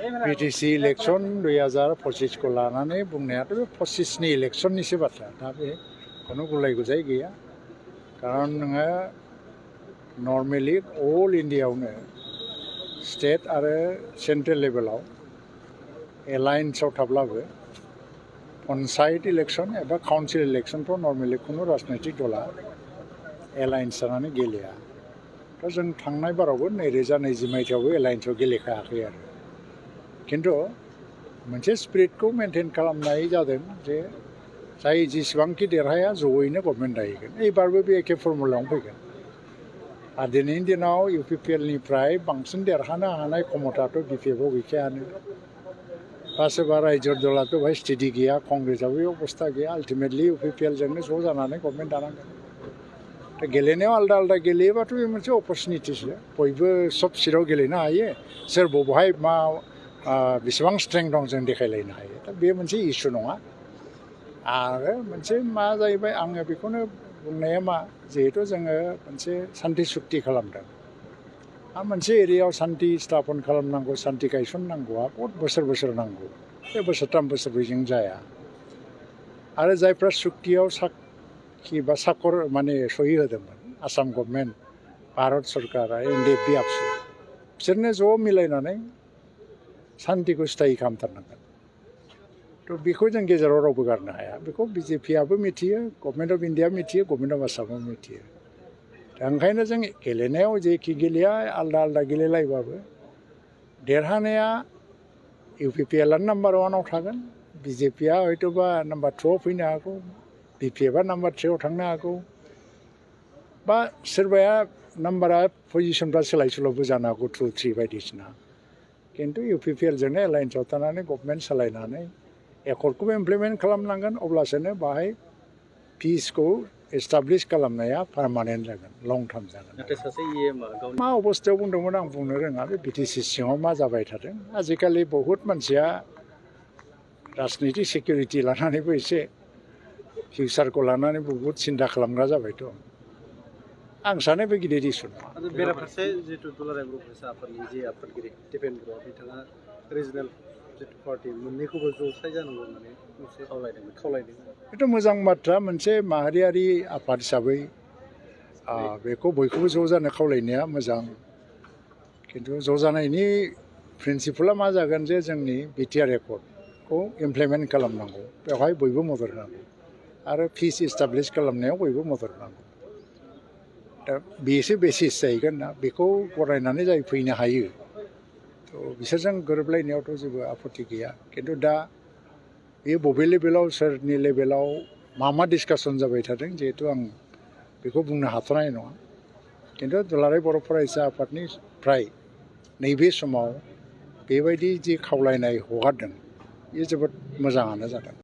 BTC election 2025 को लानानै बुंनायाथ' बे 25 नि इलेक्शननिसो बाथ्रा दा बे खुनु गुलाय गुजाय गैया खारन नोङो नर्मेलि अल इन्डियायावनो स्टेट आरो सेन्ट्रेल लेभेलाव एलायन्सआव थाब्लाबो पन्चायत इलेक्शन एबा काउन्सिल इलेक्शनफ्राव नर्मेलि खुनु राजनैतिक दला एलायन्स जानानै गेलेया दा जों थांनाय बारावबो 2020 मायथाइयावबो एलायन्सआव गेलेखायाखै आरो किन्तु मोनसे स्पिरिटखौ मेनटेन खालामनाय जादों जे जाय जेसेबांखि देरहाया जयैनो गभर्नमेन्ट दाहैगोन एबारबो बे एखे फर्मुलायावनो फैगोन आरो दिनैनि दिनाव इउपिपिएलनिफ्राय बांसिन देरहानो हानाय क्षमताथ' बिपिएफआव गैखायानो बा सोरबा रायजो दलाथ' बेवहाय स्टेडि गैया कंग्रेसआबो बे अबस्था गैया आल्टिमेटलि इउपिपिएलजोंनो ज' जानानै गभर्नमेन्ट दानांगोन दा गेलेनायाव आलदा आलदा गेलेयोबाथ' बे मोनसे अपरचुनिटिसो बयबो सब सिटआव गेलेनो हायो सोर बबेहाय मा बेसेबां स्ट्रेंथ दं जों देखायलायनो हायो दा बे मोनसे इस्यु नङा आरो मोनसे मा जाहैबाय आङो बेखौनो बुंनाया मा जिहेतु जोङो मोनसे सान्थि सुक्ति खालामदों आरो मोनसे एरियायाव सान्थि स्थापन खालामनांगौ सान्थि गायसननांगौआ बहुत बोसोर बोसोर नांगौ बे बोसोरथाम बोसोरब्रैजों जाया आरो जायफ्रा सुक्तियाव साखि बा साखर माने सहि होदोंमोन आसाम गभर्नमेन्ट भारत सरकारा एनडिएफबि आबसु बिसोरनो ज' मिलायनानै सान्तिखौ स्थायि खालामथारनांगोन थ' बेखौ जों गेजेराव रावबो गारनो हाया बेखौ बिजेपिआबो मिथियो गभर्नमेन्ट अफ इन्डिया मिथियो गभर्नमेन्ट अफ आसामबो मिथियो दा ओंखायनो जों गेलेनायाव जेखि गेलेया आलदा आलदा गेलेलायबाबो देरहानाया इउपिपिएलआनो नाम्बार 1आव थागोन बिजेपिआ हयथ'बा नाम्बार 2आव फैनो हागौ बिपिएफआ नाम्बार 3आव थांनो हागौ बा सोरबाया नाम्बारा पजिशनफ्रा सोलाय सोल'बो जानो हागौ 2, 3 बायदिसिना किन्तु इउपिपिएलजोंनो एलायन्सआव थानानै गभर्नमेन्ट सालायनानै एकर्डखौबो इमप्लिमेन्ट खालामनांगोन अब्लासोनो बाहाय पिसखौ एस्टाब्लिश खालामनाया पार्मानेन्ट जागोन लं टार्म जागोन मा अबस्थायाव बुंदोंमोन आं बुंनो रोङा बे बिटिसि सिङाव मा जाबाय थादों आजिखालि बहुत मानसिया राजनितिक सिकिउरिटि लानानैबो एसे फिउचारखौ लानानै बहुत सिन्था खालामग्रा जाबायथ' आं सानो बे गिदिर इस्यु नङा बेराफारसे जितु दुलाराय बर' फरायसा आफादनि जे आफादगिरि दिपेन बर' बिथाङा रिजनेल जितु पार्टि मोननैखौबो ज'साय जानांगौ होननानै मोनसे खावलायदों बेथ' मोजां बाथ्रा मोनसे माहारियारि आफाद हिसाबै बेखौ बयखौबो ज' जानो खावलायनाया मोजां किन्तु ज' जानायनि प्रिन्सिपला मा जागोन जे जोंनि बिटिआर एकर्डखौ इमप्लिमेन्ट खालामनांगौ बेवहाय बयबो मदद होनांगौ आरो पिस एस्टाब्लिश खालामनायाव बयबो मदद होनांगौ दा बेसो बेसिस जाहैगोन ना बेखौ गनायनानै जाय फैनो हायो थ' बिसोरजों गोरोबलायनायावथ' जेबो आपत्ति गैया किन्तु दा बे बबे लेभेलाव सोरनि लेभेलाव मा डिसकासन जाबाय थादों जिहेतु आं बेखौ बुंनो हाथ'नाय नङा किन्तु दुलाराय बर' फरायसा आफादनिफ्राय नैबे समाव बेबायदि जि खावलायनाय हगारदों बेयो जोबोद मोजाङानो जादों